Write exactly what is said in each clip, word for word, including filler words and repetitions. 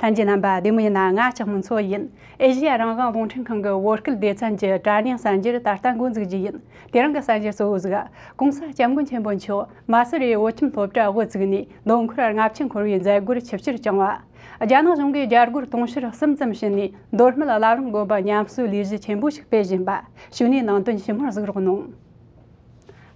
ལྷན་རྒྱས་རྣམ་པ་བདེ་མོ་ཡིན་ན། ང་ལྕགས་མོ་མཚོ་ཡིན། ཨེ་ཤེ་ཡ་རང་དབང་རླུང་འཕྲིན་ཁང་གི་བོད་སྐད་སྡེ་ཚན་གྱི་དྲ་བརྙན་གསར་འགྱུར་ད་ལྟ་འགོ་འཛུགས་རྒྱུ་ཡིན། དེ་རིང་གི་གསར་འགྱུར་གཙོ་བོ་ཟིག །གོང་ས་སྐྱབས་མགོན་ཆེན་པོ་མཆོག་མ་སུ་རིའི་བོད་ཁྱིམ་སློབ་གྲྭ་དབུ་བཙུགས་ནས་ལོ་འཁོར་ལྔ་བཅུ་འཁོར་བའི་མཛད་སྒོར་ཆིབས་བསྒྱུར་བསྐྱངས་པ། རྒྱ་ནག་གཞུང་གིས་རྒྱ་སྒོར་དུང་ཕྱུར་གསུམ་ཙམ་བྱིན་ནས་མདོ་སྨད་བླ་བྲང་དགོན་པ་ཉམས་གསོའི་ལས་གཞི་ཆེན་པོ་ཞིག་སྤེལ་བཞིན་པ། གཞུག་ནས་ནང་དོན་ཞིབ་མོར་གཟིགས་རོགས་གནང་།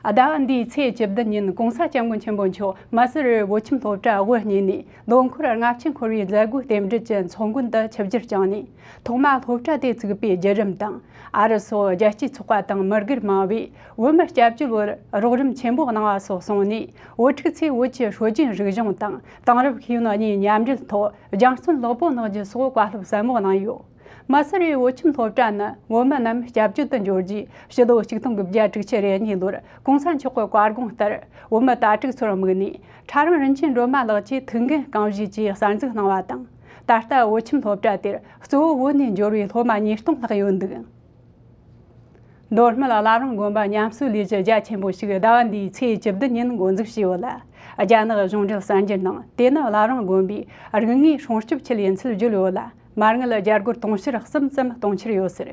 ཟླ་བ་འདིའི་ཚེས་བཅུ་བདུན་ཉིན་གོང་ས་སྐྱབས་མགོན་ཆེན་པོ་མཆོག་མ་སུ་རི་བོད་ཁྱིམ་སློབ་གྲྭ་དབུ་བརྙེས་ནས་ལོ་འཁོར་ལྔ་བཅུ་འཁོར་བའི་མཛད་སྒོའི་རྟེན་འབྲེལ་གྱི་ཚོགས་མགོན་དུ་ཆིབས་བསྒྱུར་བསྐྱངས་ནས། ཐོག་མ་སློབ་གྲྭ་དེ་བཙུགས་པའི་བརྒྱུད་རིམ་དང་། ཨ་རི་སོགས་རྒྱལ་སྤྱིའི་ཚོགས་པ་དང་མི་སྒེར་མང་བས་བོད་མི་སྐྱབས་བཅོལ་བར་རོགས་རམ་ཆེན་པོ་གནང་བ་སོགས་གསུངས་ནས། བོད་ཕྲུག་ཚོས་བོད་ཀྱི་སྲོལ་རྒྱུན་རིག་གཞུང་དང་། དེང་རབས་ཤེས་ཡོན་གཉིས་མཉམ་འབྲེལ་ཐོག་སྦྱང་བརྩོན་ལེགས་པོ་གནང་རྒྱུ་སོགས་བཀའ་སློབ་ཟབ་མོ་གནང་ཡོད། མ་སུ་རིའི་བོད་ཁྱིམ་སློབ་གྲྭ་ནི་བོད་མི་རྣམས་སྐྱབས་བཅོལ་དུ་འབྱོར་རྗེས། ཕྱི་ལོ་ཆིག་སྟོང་དགུ་བརྒྱ་དྲུག་ཅུ་རེ་གཉིས་ལོར་གོང་ས་མཆོག་གི་བཀའ་དགོངས་ལྟར་བོད་མི་དྭ་ཕྲུག་ཚོར་དམིགས་ནས། ཕྲ་རིང་རིན་ཆེན་སྒྲོལ་མ་ལགས་ཀྱིས་ཐུགས་འགན་རྐང་བཞེས་ཀྱིས་གསར་འཛུགས་གནང་བ་དང་། ད་ལྟ་བོད་ཁྱིམ་སློབ་གྲྭ་དེར་གཙོ་བོ་བོད་ནས་འབྱོར་བའི་སློབ་མ་ཉིས་སྟོང་ལྷག་ཡོད་འདུག །མདོ་སྨད་བླ་བྲང་དགོན་པ་ཉམས་གསོའི་ལས་གཞི་རྒྱ་ཆེན་པོ་ཞིག་ཟླ་བ་འདིའི་ཚེས་བཅུ་བདུན་ཉིན་འགོ་འཛུགས་བྱས་ཡོད་ལ། རྒྱ་ནག་གཞུང་འབྲེལ་གསར་འགྱུར་ནང་དེ་ནི་བླ་བྲང་དགོན་པའི་རིག་དངོས་སྲུང་སྐྱོབ་ཆེད་ཡིན་ཚུལ་བརྗོད་ཡོད་ལ། མ་དངུལ་རྒྱ་སྒོར་དུང་ཕྱུར་གསུམ་ཙམ་གཏོང་འཆར་ཡོད་ཟེར།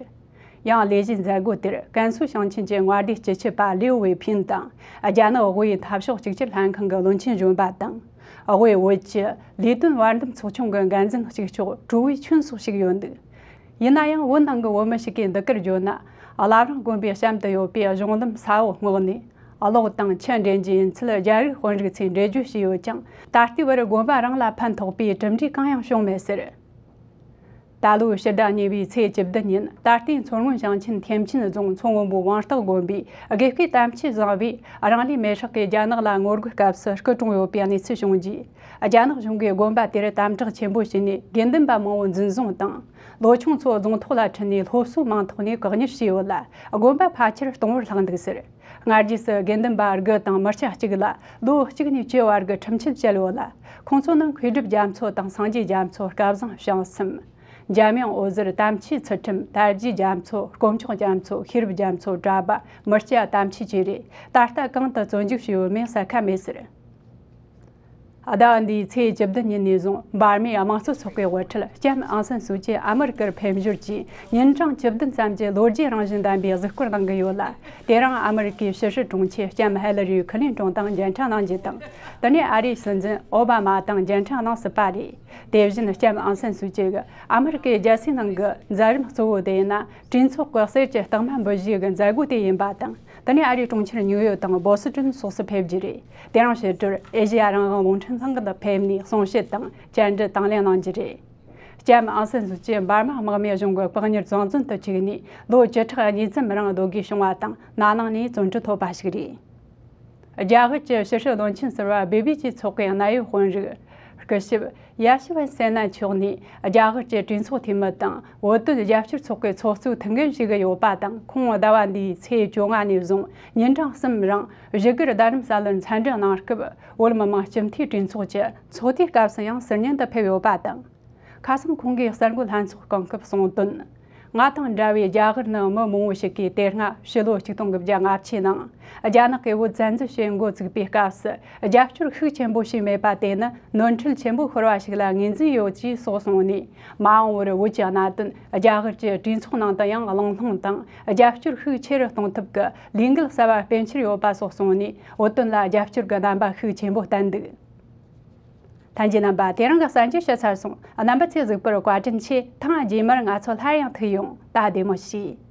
ཡང་ལས་གཞིའི་མཛད་སྒོ་དེར་ཀན་སུའུ་ཞིང་ཆེན་གྱི་མངའ་སྡེའི་སྤྱི་ཁྱབ་པ་ལིའུ་ཝེ་ཕིན་དང་། རྒྱ་ནག་དབུས་འཐབ་ཕྱོགས་གཅིག་གྱུར་ལྷན་ཁང་གི་བློན་ཆེན་གཞོན་པ་དང་། དབུས་བོད་ཀྱི་ལས་དོན་བར་འདུམ་ཚོགས་ཆུང་གི་འགན་འཛིན་གཅིག་ལྕོགས་ཀྲུའུ་ཝེ་ཆུན་སོགས་ཞིག་ཡོད་འདུག །ཡིན་ན་ཡང་བོད་ནང་གི་བོད་མི་ཞིག་གིས་འདི་གར་བརྗོད་ན། བླ་བྲང་དགོན་པའི་གཤམ་དུ་ཡོད་པའི་གཞུང་ལམ་ས་འོག་སྔོག་ནས། གློག་དང་ཆུ་འདྲེན་རྒྱུ་ཡིན་ཚུལ་རྒྱ་རིགས་དཔོན་རིགས་ཚོས་འགྲེལ་བརྗོད་བྱས་ཡོད་ཀྱང་། ད་ལྟའི་བར་དགོན་པ་རང་ལ་ཕན་ཐོགས་པའི་གྲུབ་འབྲས་གང་ཡང་བྱུང་མེད་ཟེར། ད་ལོའི་ཕྱི་ཟླ་གཉིས་པའི་ཚེས་བཅུ་བདུན་ཉིན་ད་ལྟའི་མཚོ་སྔོན་ཞིང་ཆེན་ཐེམ་ཆེན་རྫོང་མཚོ་སྔོན་པོའི་དབང་རྟགས་དགོན་པའི་དགེ་བསྐོས་དམ་ཆོས་བཟང་བོས་རང་ལུས་མེར་བསྲེགས་ཀྱིས་རྒྱ་ནག་ལ་ངོ་རྒོལ་སྐབས་སུ་སྐུ་གྲོངས་ཡོད་པའི་གནས་ཚུལ་བྱུང་རྗེས། རྒྱ་ནག་གཞུང་གིས་དགོན་པ་དེར་དམ་དྲག་ཆེན་པོ་བྱས་ནས་དགེ་འདུན་པ་མང་བོ་འཛིན་བཟུང་དང་། ལོ་ཆུང་ཚོ་རྫོང་ཐོག་ལ་ཁྲིད་ནས་སློབ་གསོ་མ་ཐོག་ནས་བཀག་ཉར་བྱས་ཡོད་ལ། དགོན་པ་ཕལ་ཆེར་སྟོང་བར་ལྷག་འདུག་ཟེར། སྔ་རྗེས་སུ་དགེ་འདུན་པ་དགུ་དང་མི་སྐྱ་གཅིག་ལ་ལོ་གཅིག་ནས་བཅུ་བར་གྱི་ཁྲིམས་ཆད་བཅད་ཡོད་ལ། ཁོང་ཚོ་ནི་མཁས་གྲུབ་རྒྱ་མཚོ་དང་སངས་རྒྱས་རྒྱ་མཚོ། སྐལ་བཟང་བྱང་སེམས། འཇམ་དབྱངས་འོད་ཟེར། དམ་ཆོས་ཚུལ་ཁྲིམས། དར་རྒྱས་རྒྱ་མཚོ། དཀོན་མཆོག་རྒྱ་མཚོ། ཤེས་རབ་རྒྱ་མཚོ། གྲྭ་པ། མི་སྐྱ། དམ་ཆོས་བཅས་རེད། ད་ལྟ་གང་དུ་བཙོན་འཇུག་བྱས་ཡོད་མེད་གསལ་ཁ་མེད་ཟེར། ཟླ་བ་འདིའི་ཚེས་བཅུ་བདུན་ཉིན་ནས་བཟུང་འབར་མའི་དམངས་གཙོ་ཚོགས་པའི་དབུ་ཁྲིད་ལྕམ་ཨང་སན་སུའུ་ཅི་ཨ་མི་རི་ཀར་ཕེབས་འབྱོར་གྱིས་ཉིན་གྲངས་བཅུ་བདུན་ཙམ་གྱི་ལོ་རྒྱུས་རང་བཞིན་ལྡན་པའི་གཟིགས་སྐོར་གནང་གི་ཡོད་ལ། དེ་རིང་ཨ་མི་རི་ཀའི་ཕྱི་སྲིད་དྲུང་ཆེ་ལྕམ་ཧེ་ལི་རི་ཁི་ལིན་ཏོན་དང་མཇལ་འཕྲད་གནང་རྒྱུ་དང་། དེ་ནས་ཨ་རིའི་སྲིད་འཛིན་ཨོ་བྷ་མ་དང་མཇལ་འཕྲད་གནང་སྲིད་པ་རེད། དེ་བཞིན་ལྕམ་ཨང་སན་སུའུ་ཅི་གིས་ཨ་མི་རི་ཀའི་རྒྱལ་སའི་ནང་གི་མཛད་རིམ་གཙོ་བོ་དེ་ཡིན་ན། གྲོས་ཚོགས་ཀྱི་གསེར་གྱི་རྟགས་མ་འབུལ་བཞེས་ཀྱི་མཛད་སྒོ་དེ་ཡིན་པ་དང་། དེ་ནས་ཨ་རིའི་གྲོང་ཁྱེར་ཉིའུ་ཡོག་དང་བོ་སི་ཀྲོན་སོགས་སུ་ཕེབས་རྒྱུ་རེད། དེ་རིང་ཕྱི་དྲོར་ཨེ་ཤེ་ཡ་རང་དབང་རླུང་འཕྲིན་ཁང་དུ་ཕེབས་ནས་གསུང་བཤད་དང་བཅར་འདྲི་དང་ལེན་གནང་རྒྱུ་རེད། ལྕམ་ཨང་སན་སུའུ་ཅི་འབར་མ་དམག་མིའི་གཞུང་གི་བཀག་ཉར་བཙོན་འཛུལ་དུ་བཅུག་ནས་ལོ་བཅུ་ཕྲག་གཉིས་ཙམ་རིང་སྡོད་དགོས་བྱུང་བ་དང་། ན་ནིང་ནས་བཙོན་གྲོལ་ཐོབ་པ་ཞིག་རེད། རྒྱ་གར་གྱི་ཕྱི་སྲིད་བློན་ཆེན་ཟུར་པ་བི་བི་ཅི་ཚོགས་པའི་གནད་ཡོད་དཔོན་རིགས་སྐུ་ཞབས་ཡ་ཤི་ཝན་སེ་ན་མཆོག་ནས་རྒྱ་གར་གྱི་གྲོས་ཚོགས་འཐུས་མི་དང་བོད་དོན་རྒྱབ་སྐྱོར་ཚོགས་པའི་ཚོགས་གཙོའི་ཐུགས་འགན་བཞེས་ཀྱི་ཡོད་པ་དང་། ཁོང་ཟླ་བ་འདིའི་ཚེས་བཅོ་ལྔ་ནས་བཟུང་ཉིན་གྲངས་གསུམ་རིང་བཞུགས་སྒར་རྡ་རམ་ས་ལར་འཚམས་འདྲི་གནང་སྐབས། བོད་མི་མང་སྤྱི་འཐུས་གྲོས་ཚོགས་ཀྱི་ཚོགས་དུས་སྐབས་སུ་ཡང་ཟུར་ཉན་དུ་ཕེབས་ཡོད་པ་དང་། ཁ་སང་ཁོང་གིས་གསར་འགོད་ལྷན་ཚོགས་སྐོང་སྐབས་གསུངས་དོན། ང་དང་འདྲ་བའི་རྒྱ་གར་ནང་མི་མང་བོ་ཞིག་གིས་དེ་སྔ་ཕྱི་ལོ་ཆིག་སྟོང་དགུ་བརྒྱ་ལྔ་བཅུའི་ནང་རྒྱ་ནག་གིས་བོད་བཙན་འཛུལ་བྱེད་འགོ་བཙུགས་པའི་སྐབས་སུ་རྒྱབ་སྐྱོར་ཤུགས་ཆེན་པོ་ཞིག་མེད་པ་དེ་ནི་ནོར་འཁྲུལ་ཆེན་པོ་ཤོར་བ་ཞིག་ལ་ངོས་འཛིན་ཡོད་ཅེས་སོགས་གསུངས་ནས། མ་འོངས་པར་བོད་ཀྱི་གནད་དོན་རྒྱ་གར་གྱི་གྲོས་ཚོགས་ནང་དུ་ཡང་གླེང་སློང་དང་རྒྱབ་སྐྱོར་ཤུགས་ཆེ་རུ་གཏོང་ཐབས་ཀྱི་ལས་འགུལ་གསར་བ་སྤེལ་འཆར་ཡོད་པ་སོགས་གསུངས་ནས། བོད་དོན་ལ་རྒྱབ་སྐྱོར་གྱི་རྣམ་པ་ཤུགས་ཆེན་པོ་བསྟན་འདུག་ལྷན་རྒྱས་རྣམ་པ། དེ་རིང་གི་གསར་འགྱུར་ཞུ་ཚར་སོང་། རྣམ་པ་ཚོས་གཟིགས་པར་བཀའ་དྲིན་ཆེ། ཐེངས་རྗེས་མར་ང་ཚོ་སླར་ཡང་ཐུག་ཡོང་། ད་བདེ་མོ་བྱོས།